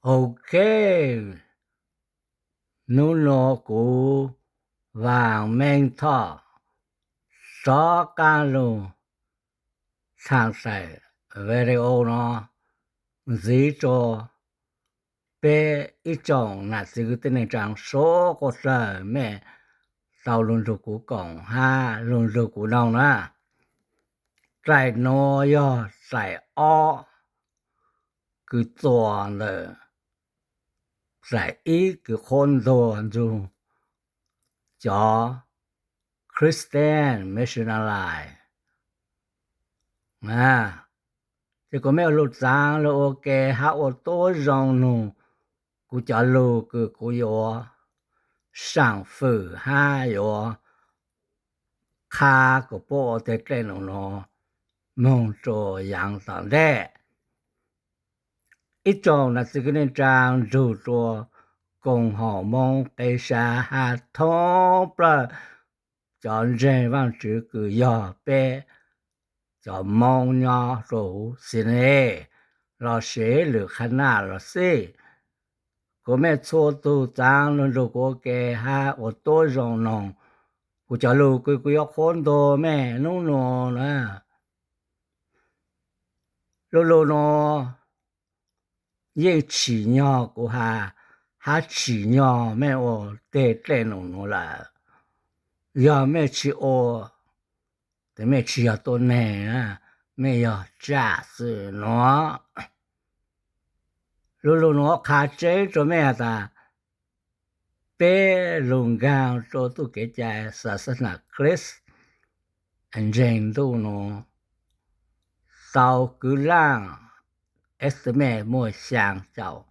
Ok, hnub no kuv Vam Meej Thoj rov qab los tham txais video no ntxiv rau peb ib tsoom nam txiv kwv tij neej tsaa suav quas dlawg mej tau lug nrug kuv koom hab lug nrug kuv noog na. Dlaim nuav yog dlaim ob kws txuas ntawm dlaim ib kws qhuab ntuas nrug cov Christian missionary na. Ces kuas mej ua lug txaav lug ua ke hab ua tuab zoo nug kuv cov lug kws kuv yuav saam fwm hab yuav qha kuas puab ua tej dlej num nuav moog rua yaav tom ntej. Ib tsoom nam txiv kwv tij neej tsaa nrug rua koom haum Moob Qev Sab hab thoob plawg cov ntseeg Vaajtswv kws yog peb cov Moob nyob rua huv Sydney lossis lwm qhab naj los xij. Kuas mej txhua tug txaav lug nrug kuv ua ke hab ua tuab zoo noog kuv cov lug kws kuv yuav qhuab ntuas mej nub nua na. Lu lug nuav yeej tsim nyog kuv has, hab tsim nyog mej ua tej dlej num nuav lawm. Yog mej tsi ua, tes mej tsi yog tuab neeg, mej yog tsaj xwb nuav. Lu lug nuav qha tseeb rua mej has tas, peb lug nkaag rua txuj kev cai xaxanas Krist ntseeg ntuj nuav tau kwv laaj estimate muaj xyaa caum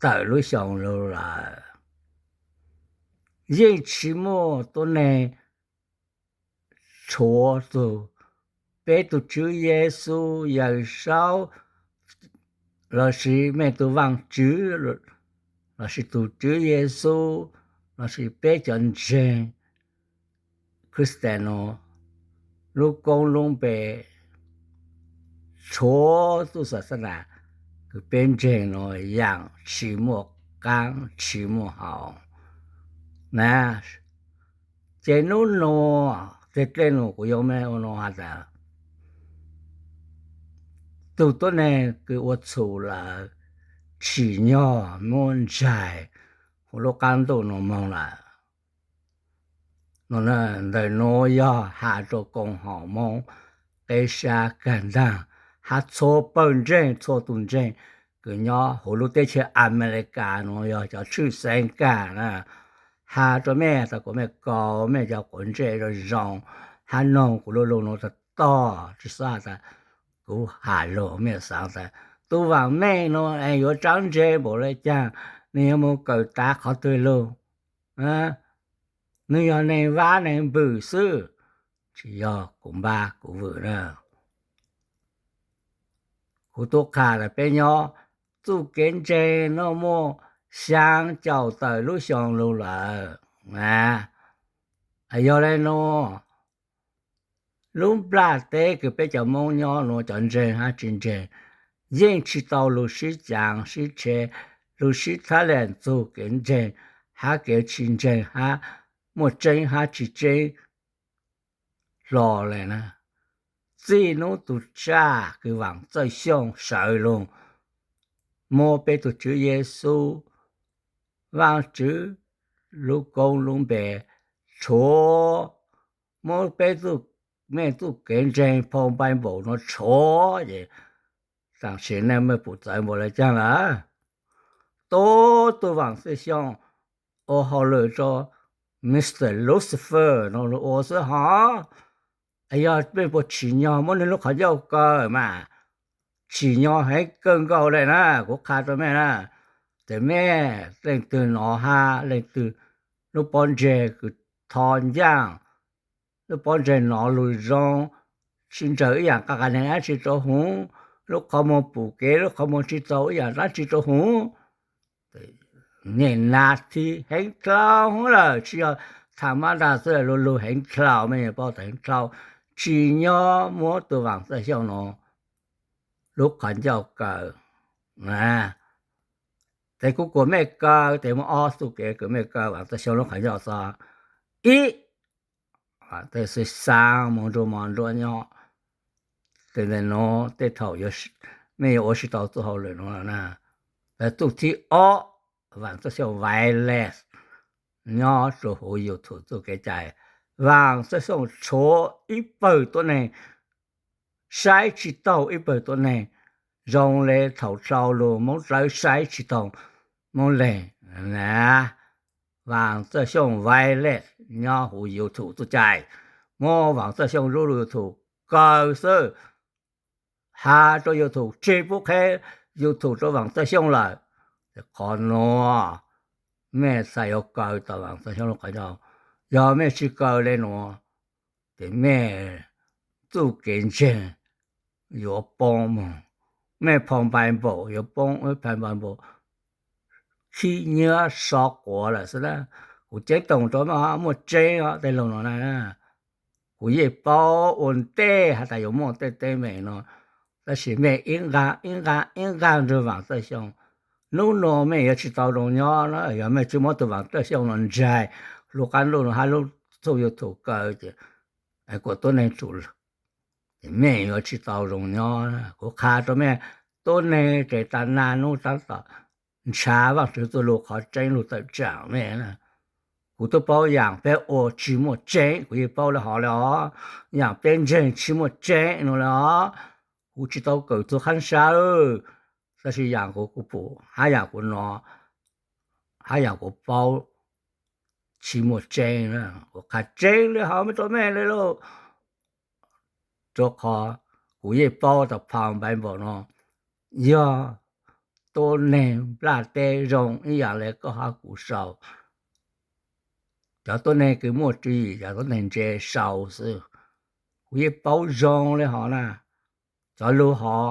tawm lub xyoo lug lawm. Yeej tsi muaj tuab neeg tshuav tug peb tug Tswv Yexus Yawm Saub lossis mej tug Vaajtswv lossis tug Tswv Yexus lossis peb cov ntseeg Christian nuav lub koob lub npe, tshuav txuj xaxanas kws peb ntseeg nuav yaam tsi muaj qaab tsi muaj hau na. Ces nub nua tej dlej num kuv yuav mej ua nua has tas, tug tuab neeg kws ua txhum lawm tsim nyog muab ntsaig huv lub qaab ntuj nua moog lawm. Ntawm nuav yog has rua koom haum Moob Qev Sab kag ntaag hab txhua pawg ntseeg, txhua tug ntseeg kws nyob huv lub teb chaws Amelikas nuav yog cov tshwj xeeb kag na. Has rua mej tas kuas mej kaus mej cov quav ntsej zoo zoo hab noog kuv lu lug nuav tag tog, tsi xob has tas kuv has lug mej xaav tas tug Vaam Meej nuav es yuav tsaab ntse npaum le caag, nwg yuav moog kawm tav qhov twg lug, nwg yog neeg vab neeg vwm xwb, tsi yog kuv npab kuv vwm na. Kuv tub qha tas peb nyob txuj kev ntseeg nuav muaj xyaa caum tawm lub xyoo lug lawm. Yog le nuav, lub nplaj teb kws peb cov Moob nyob nuav cov ntseeg hab tsi ntseeg yeej tsi tau lug sib caav sib tshev, lug sib thaab lees txug kev ntseeg hab kev tsi ntseeg hab muaj tseeb hab tsi tseeb hlo le na. Txij nub tug tsaj kws Vaam Txawj Xyooj sawv lug muab peb tug Tswv Yexus, Vaajtswv lub koob lub npe tshuav, muab peb tug, mej txuj kev ntseeg phau Npaiv Npaum nuav tshuav ces tam sim neej mej pum txawv npaum le caag lawm. Tub tug Vaam Txawj Xyooj ua hauj lwm rua Mister Lucifer nuav lug ua xwb hov. Yog mej puas tsim nyog muab nwg lub qhov ncauj kaw mas, tsim nyog heev kawg nkaus le na, kuv qha rua mej na. Ces mej leej twg nov hab leej twg lub pob ntseg kws tho ncaaj, lub pob ntseg nov lug zoo, tsi nrawg ib yaam qaa qas neeg dlaab tsi rua huv, lub qhov muag pum kev, lub qhov muag tsi txaus ib yaam dlaab tsi rua huv, nyem nas thi heev dlhau lawm, tsi yog tham mab dag xwb, lug lug heev dlhau, mej yuav paub tas heev dlhau. Tsim nyog muab tug Vaam Txawj Xyooj nuav lub qhov ncauj kaw, Ces kuv kuas mej kaw, ces muaj ob txuj kev kws mej kaw Vam Txawj Xyooj lub qhov ncauj txog. Ib, tej xwm xaav moog nrug mos nruab nyob, ces ntawm nuav tej thaum mej yuav ua tsi tau txuj hauj lwm nuav na. Txuj thib ob, Vam Txawj Xyooj Violence nyob rua huv YouTube txuj kev cai. Vam Txawj Xyooj tshuav ib pawg tuab neeg saib tsi taug ib pawg tuab neeg, zoo le thaum dlhau lug Moob Dlawb saib tsi taug Moob Leeg na. Vam Txawj Xyooj Violence nyob huv YouTube txuj cai, muab Vam Txawj Xyooj lub YouTube kaw xwb. Has rua YouTube tseg pub qheb YouTube rua Vam Txawj Xyooj lawm. Qhov nuav mej xav yuav kaw tau Vam Txawj Xyooj lub qhov ncauj, yog mej tsi kaw le nuav, ces mej txuj kev ntseeg yuav poob moog, mej phau npai npaum yuav poob, phau npai npaum khib nyiab so quav lawm xwb na. Kuv ceeb toom rua mej muaj tseeb os tej lug nuav na. Kuv yeej paub ua ntej has tas yuav muaj tej teeb meem nuav, tab sis mej ib nqaa ib nqaa ib nqaa nrug Vam Txawj Xyooj. Nub nuav mej yuav tsi tau zoo nyob na yog mej tsi muab tug Vam Txawj Xyooj nuav ntseg lub qaab ntuj nuav hab lub txuj YouTube kaw ces kuas tuab neeg tsum, ces mej yuav tsi tau zoo nyob. Kuv qha rua mej, tuab neeg ces tas naj nub taab tom nrhav Vaajtswv txuj lug qhov tseeb lug tawm tsaam mej. Kuv tub paub yaam peb ua tsi muaj tseeb, kuv yeej paub le hov le os. Yaam peb ntseeg tsi muaj tseeb nuav le os. Kuv tsi tau kawm txug qhab sab, tab sis yaam kuv kuv pum hab yaam kuv nov hab yaam kuv paub tsi muaj tseeb. Kuv qha tseeb le hov mej rua mej le lauj. Rua qhov kuv yeej paub tas phau npai npaum nuav, yog tuab neeg nplaj teb zoo ib yaam le koj hab kuv sau, cov tuab neeg kws muaj tswv yim, cov tuab neeg ntse sau xwb. Kuv yeej paub zoo le hov na. Cov lug hov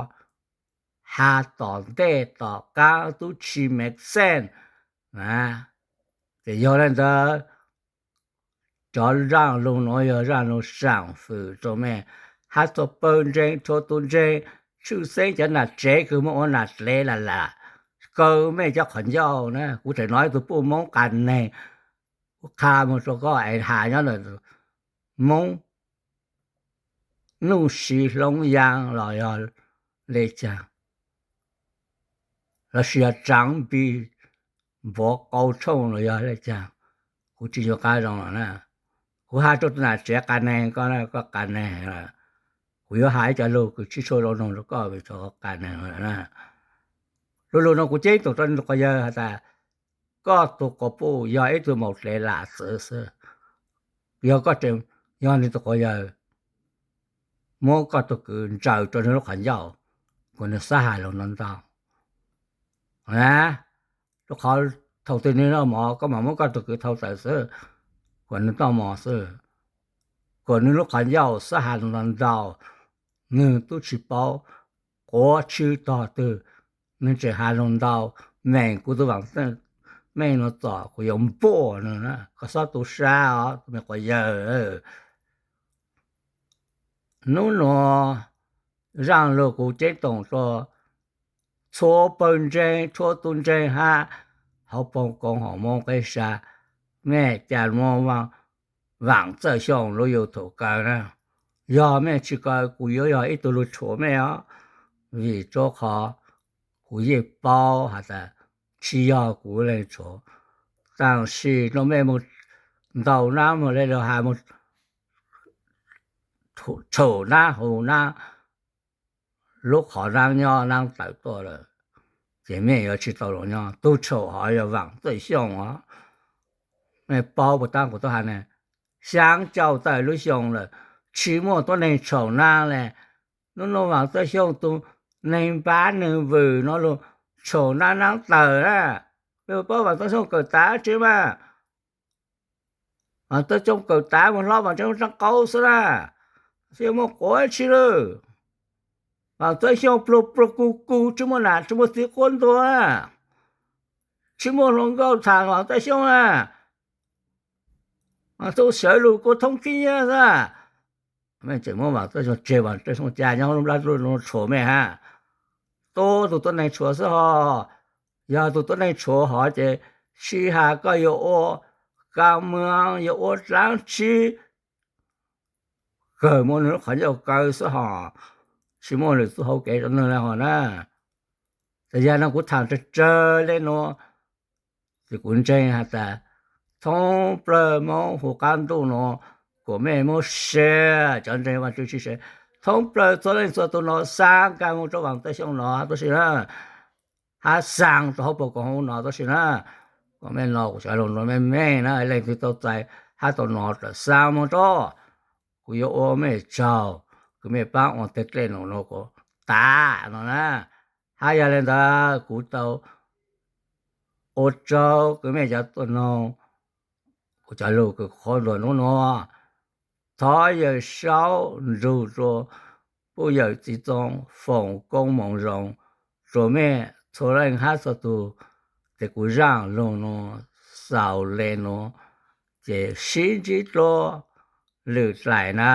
has tom ntej tom qaab tub tsi make sense. Ces yog le ntawd, cov zaaj lug nuav yog zaaj lug saam fwm rua mej hab txhua pawg ntseeg txhua tug ntseeg, tshwj xeeb cov nam tsev kws muaj ua nam tsev lam lam kaw mej cov qhov ncauj na. Kuv tseem nov ib tug puj Moob qas neeg, kuv qha moog rua koj es has nyob ntawm Moob Nuj Siv Hloob Yaa los yog le caag, lossis yog Tsaav Npis Npuav Qau Tshooj los yog le caag, kuv tsi nco qab zoo lawm na. Kuv has rua tus nam tsev qas neeg, koj, koj qas neeg lawm, kuv yuav has ib co lug kws tsi tshua zoo noog rua koj vim tsua qas neeg lawm na. Lu lug nuav kuv ceeb toom rua nwg tus quas yawg has tas, koj tug quas puj yog ib tug maum dlev lam txwv xwb. Yog koj tseem yog nwg tus quas yawg, muab koj tug kwv ntsaws rua nwg lub qhov ncauj, kuas nwg xab has lug ntau ntau. Rua qhov thaum twg nwg noj mov koj mam muab koj tug kwv thau tawm xwb, kuas nwg noj mov xwb, kuas nwg lub qhov ncauj xab has lug ntau ntau. Nwg tub tsi paub quav tshwb tog twg, nwg tseem has lug ntau, meem kuv tug vaam mej nuav txom kuv yuav npuaj nwg na. Koj xob tu sab os tus me quas yawg. Nub nuav zaaj lug kuv ceeb toom rua txhua pawg ntseeg txhua tug ntseeg hab hauv paug koom haum Moob Qib Sa, mej ca muab Vaam Txawj Xyooj lub YouTube kaw na. Yog mej tsi kaw kuv yuav yog ib tug lug tshuam mej os, vim rua qhov kuv yeej paub has tas tsi yog kuv leej tshuam, tab sis nub mej moog ntaus nab moog le lug has moog tshaum nab hu nab, lub qhov nab nyob nab tawm tuaj lawm, ces mej yuav tsi tau lug nyob. Tug tshaum hov yog Vaam Txawj Xyooj os. Mej paub puas taab kuv tub has ne, xyaa caum tawm lub xyoo lawm, tsi muaj tuab neeg tshaum nab le. Nub nub Vaam Txawj Xyooj tug neeg npab neeg vwm nuav lug tshaum nab nab tawm na. Mej paub Vaam Txawj Xyooj kawm tav tsi mas? Vaam Txawj Xyooj kawm tav moog hlob Vaam Txawj Xyooj rab qaub xwb na, tsi muaj quav tsi lawm. Vaam Txawj Xyooj pluag pluag kug kug tsi muaj nam tsi muaj txiv quab ntuas, tsi muaj hluas nkauj tham Vaam Txawj Xyooj na. Vaam Txawj Xyooj sawv lug kua thoob khib nyiab xwb. Mej tseem muab Vaam Txawj Xyooj tseg, Vaam Txawj Xyooj ca nyob lub nplaj lub nub tshuam mej hab. tub tus tuab neeg tshuav xwb hos. Yog tus tuab neeg tshuav hos ces sij hawm koj yuav ua ka muas yuav ua dlaab tsi kawg muaj nwg lub qhov ncauj kaw xwb hos, tsis muaj lwm txuj hauv kev rua nwg le hos na. Ces yog no kuv thaam tsawg tsawg le nuav, ces kuv ntseeg has tas thoob plawg Moob hu qaab ntuj nuav kuas mej muab share, cov ntseeg Vaajtswv tsi share, thoob plawg txhua leej txhua tug nuav xaa kag moog rua Vaam Tawj Xyooj no tuab si na, hab xaa rua huv puag koom haum no tuab si na. Kuas mej no kuv cov lug nuav mej mej na, leej twg tau txais hab tau no lam xaa moog rua. Kuv yuav ua mej tsaug kws mej paab ua teg dlej num nuav kuas tav no na. Hab yog le ntawd kuv tau ua tsaug kws mej cov tuaj noog kuv cov lug kws qhuav ntuag nub nuav. Thov yawm saub nrug rua puj yawm txiv txoo foom koob moov zoo rua mej txhua leej hab txhua tug. Ces kuv zaaj lug nuav xaus le nuav, ces sib ntsib dlua lwm dlaim na.